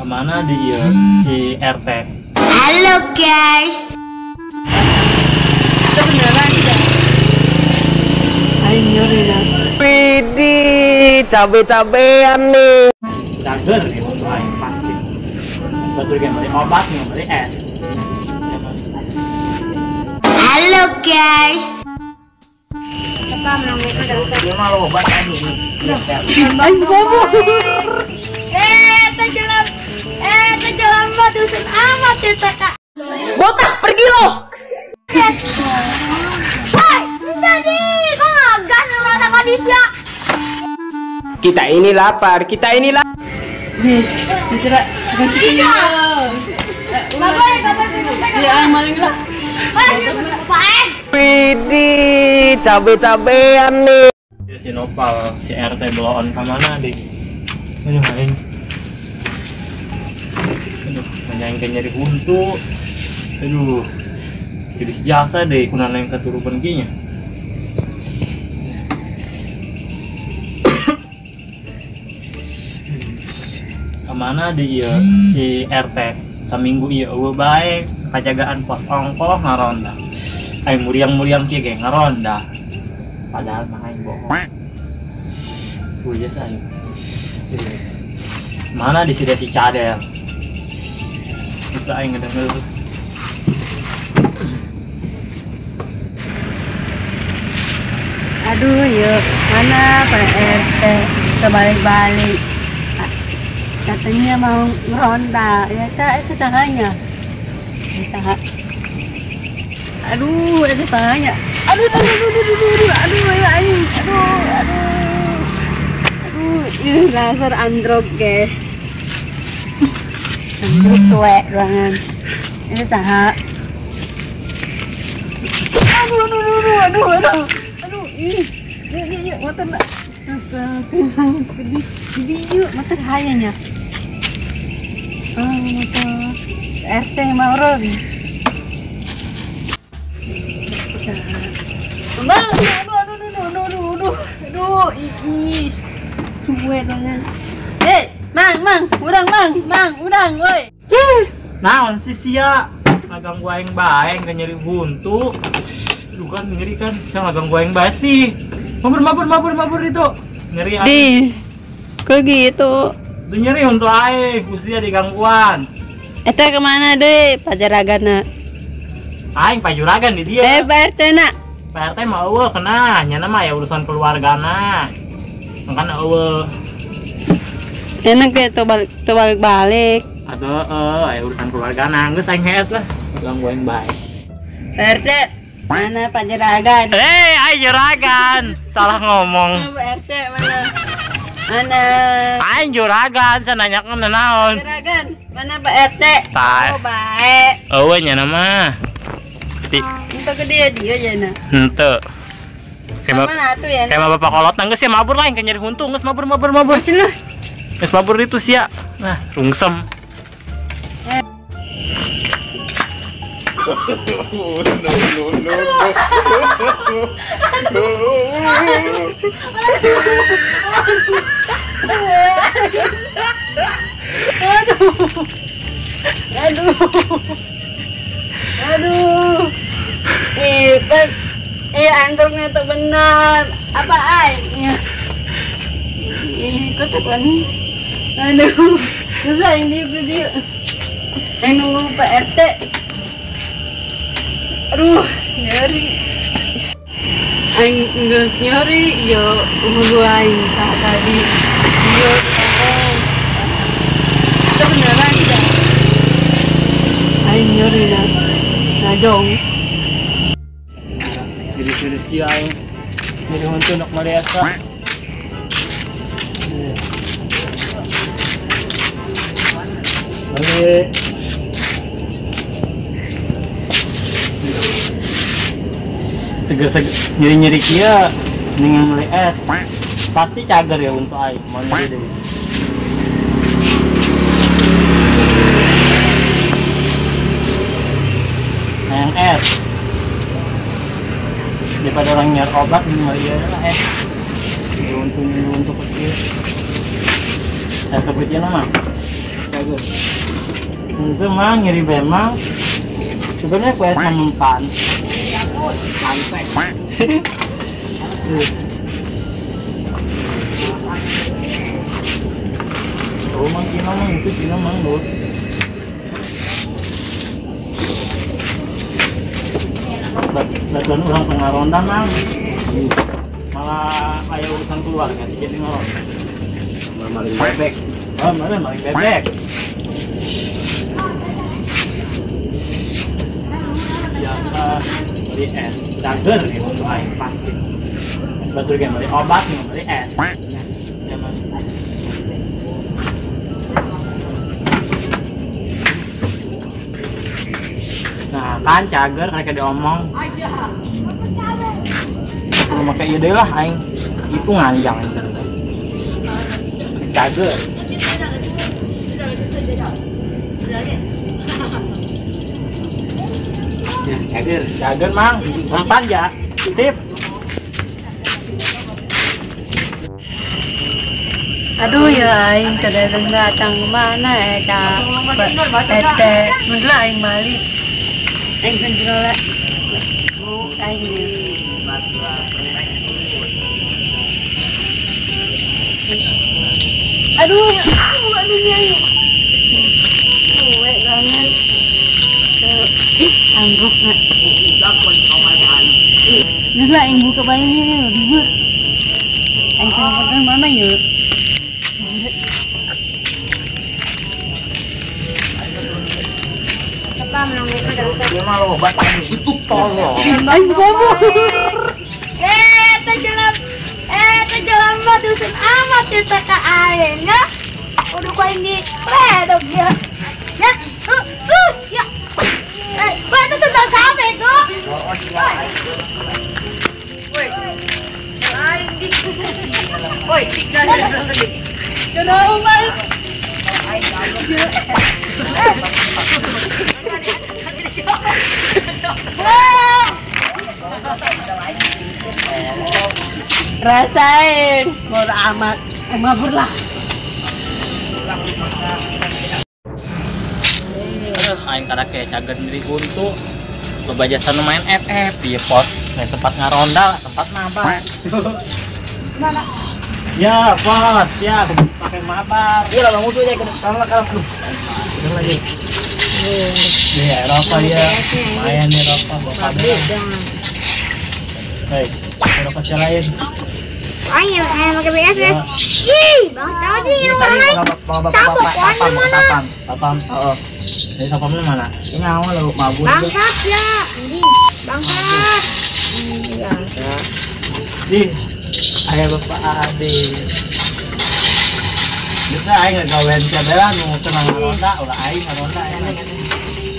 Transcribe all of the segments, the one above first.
Kemana dia si RT? Halo guys. Itu beneran tidak? Aing nyuri dah. Widih, cabe-cabean nih. Cager nih untuk aing pasti. Betul kan beli obat nih, beli es. Halo guys. Dia mah obat aing. Aing bobo. Jalan batusan amat ya kak. Botak pergi loh. Hei, tadi kok ngagas sama Kadisya? Kita ini lapar, kita ini lapar. Nih, kira ganti. Ya, maling lah. Widih, cabe-cabean nih. Si Nopal, si RT bloon kemana deh? Aduh, aing. Aduh, yang nyari buntu. Aduh, jadi sejasa deh kunana yang keturunan kinya. Kemana dia si RT seminggu iya eueuh bae kajagaan pos ongkoh ngaronda. Aing muriang-muriang kieu ge ngaronda. Padahal mah aing bohong. Suwe jasa aing. Mana di sini si cadel? Bisa aing ngedenger. Aduh, yuk mana Pak RT kebalik-balik. Katanya mau ngeronda, ya tak itu tangannya. Tak. Aduh, itu tangannya. Aduh, aduh, aduh, aduh, aduh, aduh, aduh, aduh, aduh, aduh, ini laser androk guys. Androk tuwek ruangan. Ini taha. Aduh, aduh, aduh, aduh, aduh, aduh, ih, yuk, yuk, yuk, motor nak. Jadi yuk, motor hayanya. Oh, motor RT Mauron. Bang, aduh, aduh, aduh, aduh, aduh, aduh, aduh, ih, suwe banget. Eh, mang, mang, urang, mang, mang, urang, woi. Naon sih sia, ngaganggu aing bae, nggak nyeri buntu. Aduh kan ngeri kan, sia ngaganggu aing bae sih. Mabur, mabur, mabur, mabur itu. Nyeri aing. Di, kok gitu? Itu nyeri untuk aing, usia digangguan. Eta kemana deh, Pak Juragana? Aing Pak Juragan di dia. Eh, Pak RT nak. Pak RT mah eueuh kena, nyana mah ya urusan keluargana. Makana eueuh. Enak ya tuh balik tuh balik-balik. Atau ya urusan keluargana, geus aing hees lah. Ganggu aing bae. Pak RT, mana Pak Juragan? Eh, aing Juragan. Salah ngomong. Pak RT mana? Mana? Aing Juragan, saya nanyakeun naon. Juragan, mana Pak RT? Tah. Oh, bae. Eueuh nyana mah. Untuk ke dia dia aja nah. Henteu. Kayak ya? Kayak bapak kolot nangis ya mabur lah yang nyari huntu geus mabur mabur mabur. Geus mabur itu sia. Nah, rungsem. No no no no. Aduh. Aduh. Aduh. Ih, antroknya tuh benar. Apa aing? Ih, kok tekan. Aduh. Susah ini dia. Yang nunggu Pak RT. Aduh, nyeri. Aing nggak nyeri, yo hulu aing tadi. Yo, itu beneran tidak? Aing nyeri dah. Nah dong. Jadi serius kieu aing. Nyeri huntu nak maliasa. Balik. Seger-seger nyeri-nyeri kieu mendingan beli es. Pasti cager ya untuk aing, mau nyeri deh. Yang es daripada orang nyari obat minimal iya lah es. Untuk kecil es kecil mah. Cager. Itu mah ngiri memang. Sebenarnya kue es mempan. Santai. Oh, mang Cina mang itu Cina mang bos. Batuan orang pengaronda mang. Malah kayak urusan keluarga sih jadi ngaronda. Maling bebek. Oh, malah maling bebek. Biasa beli es dager nih untuk aing pasti. Batur ge beli obat nih beli es. Ya, Mas. Nah, kan cager mereka diomong. Kalau pakai ide lah aing itu nganjang. Cager. Ya, cager, cager mang, mempan ya. Titip. Aduh ya aing kadang datang mana eta. Tete, mun lah aing balik. Aing penjero lah. Bu aing. Aduh, aduh aing. Suwe banget. Ih, angguk na. Geus lah aing buka bajunya ribut. Aing teleponan mana yuk? Itu tolong. Aing bobo. Teh jalan mah dusun amat cerita ka aing ya. Udah ku aing di ledog ya. Ya, ya. Wah, itu sendal sampai kok. Woi. Aing di. Woi, jangan sedih. Jangan umal. Rasain, bodo amat, mabur lah. Aing kada kayak cager nyeri buntu. Loba jasa nu main FF di pos, nah, tempat ngaronda, tempat mabar. Mana? Ya, pos, ya, pakai mabar. Iya lah, musuh aja kalau kalau aduh. Udah lagi. Iya, rokok ya. Lumayan nih rokok bapak. Baik, rokok siapa lain? Ayo, pakai BSS. Ih, bang, tahu sih ini orang lain. Bapak, mana? Sapam. Heeh. Jadi sapamnya mana? Ini awal lo mabur. Bangsat ya. Anjing. Bangsat. Bangsat. Ih, ayah bapak Ade. Bisa aing ngagawean cabela nu tenang ngaronda, ulah aing ngaronda.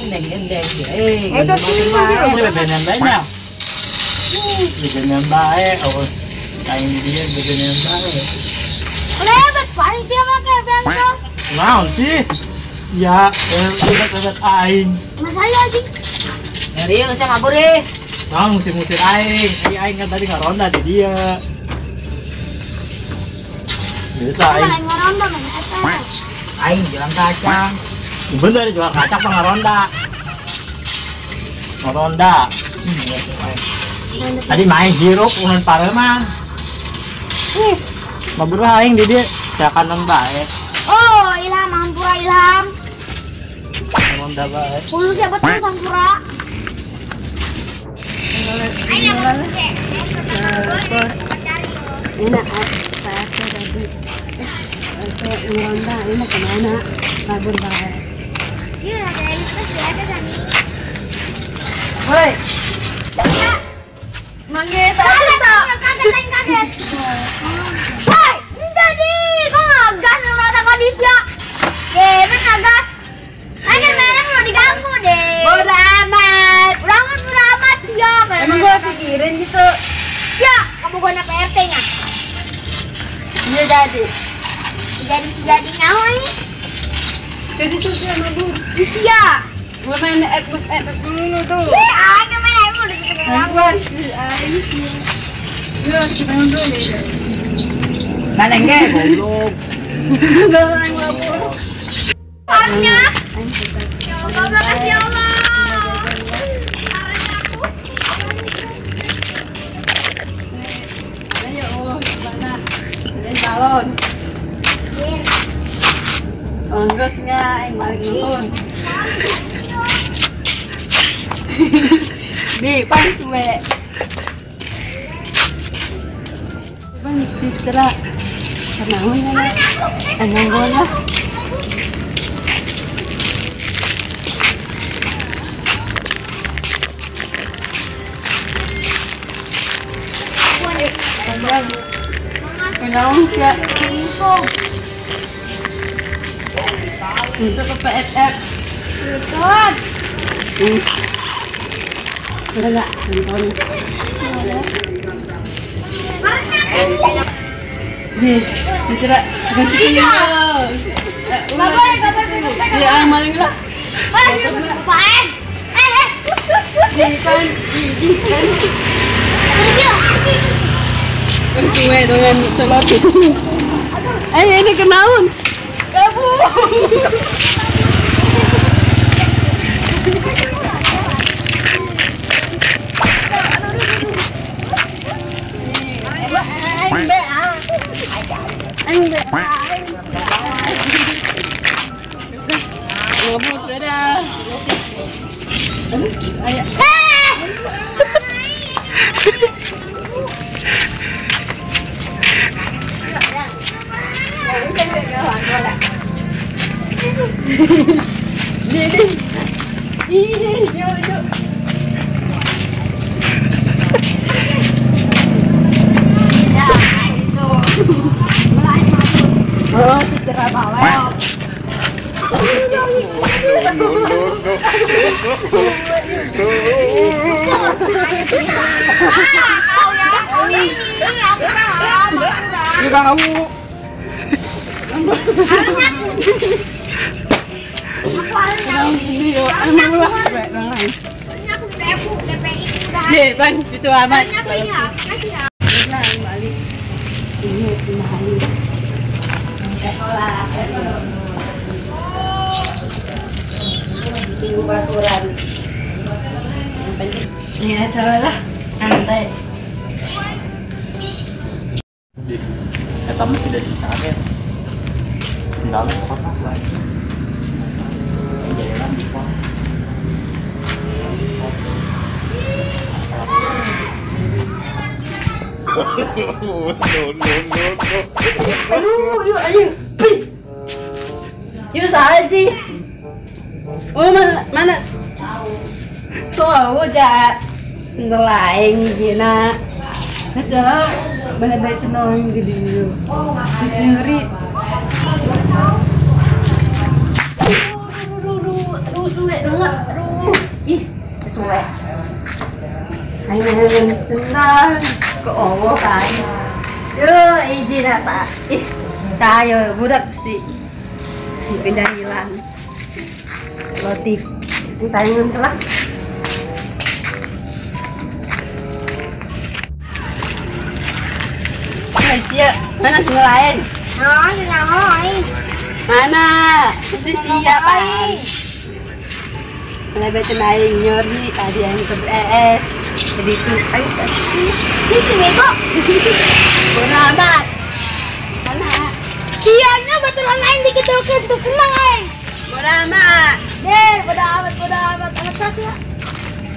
Endeng-endeng. Eh, itu sih. Bebenan banyak. Bebenan bae, oh. Aing dia bebenan bae. Lebat paling dia make bangsat. Naon sih? Ya, lebat-lebat aing. Mas saya anjing. Ngeri saya mabur eh. Naon musir-musir aing. Ai aing kan tadi ngaronda di dia. Bisa aing. Ngaronda mana eta? Aing jualan kacang. Bener jual kacang apa ngaronda? Ngaronda. Tadi main hirup unan pareman. Mabur aing di dia siakanan bae. Oh, Ilham hampura Ilham. Ngaronda bae. Hulu siapa tuh sampura? Aing Enak tadi. Ngaronda ini mau kemana? Kabur bae. Iya, ada itu ada Sani. Woi. Mangge kaget, kaget, kaget. Woi, tadi kok ngagas merata kondisi ya? Deh, ngagas. Ayo mereka udah diganggu deh. Bodo amat. Udah bodo amat ya. Emang gua pikirin gitu. Ya, kamu gua anak PRT-nya. Iya jadi. Jadi nyawa ini. Ke situ sih mabur. Iya. Gua main app dulu tuh. Iya, aku main app udah gitu. Iya, kita dulu ya. Kan engge goblok. Enggak mabur. Enggak nya aing balik nuhun. Di pan suwe. Pan citra. Kunaon nya? Anang lah. Kunaon sia? Untuk ke PFF. Betul. Udah enggak? Nonton. Nih, Citra, ganti. Ya, maling lah. Kue dengan telur. Ini kenaun. Kabur. Itu amat. Ya, lah, santai. Eta mah sudah si kaget. Sendalnya kotak lagi. Jalan di pos. No, no, no, no. Aduh, yuk, ayo. Yuk, salah sih. Oh, mana, mana? Tuh, udah ngelain gina. Masa, mana baik tenang gitu. Terus nyeri. Aduh, suwe banget. Aduh, ih, suwe. Ayo, tenang. Ke Allah kan. Yo, izin apa? Ih, tayo budak pasti. Pindah hilang. Roti. Tayangan telah. Sia, mana sing lain? Mana? Itu siapa? Lebih tenang nyori tadi yang ke BS. Jadi itu ayo itu bego. Bodoh amat. Mana? Kianya baturan lain dikit-dikit tuh senang aing. Bodoh amat. Deh, bodoh amat, bodoh amat. Anak satu ya.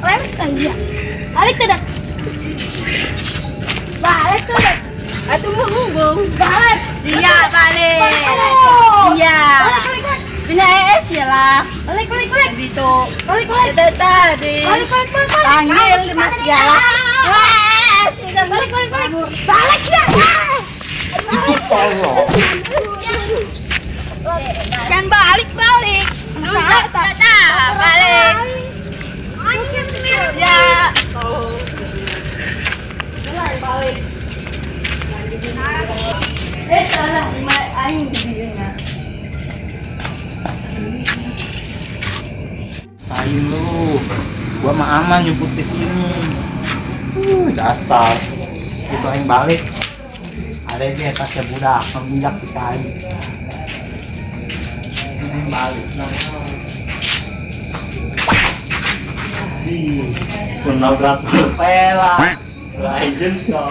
Balik tuh iya. Balik tuh dah. Balik tuh dah. Atuh mau ngomong. Balik. Iya, balik. Iya. Punya ES ya lah. Balik, balik, balik. Gitu. Balik, balik. Tadi. Balik, balik, balik. Panggil Mas Jala. Balik, balik, balik. Balik ya. Itu tolong. Jangan balik, balik. Balik. Ya. Balik. Salah lima aing di dieu. Sain lu, gua mah aman nyebut di sini. Dasar. Itu aing balik. Ada di atasnya budak, menginjak di kain. Aing balik. Ih, menabrak pela. Lain jentol.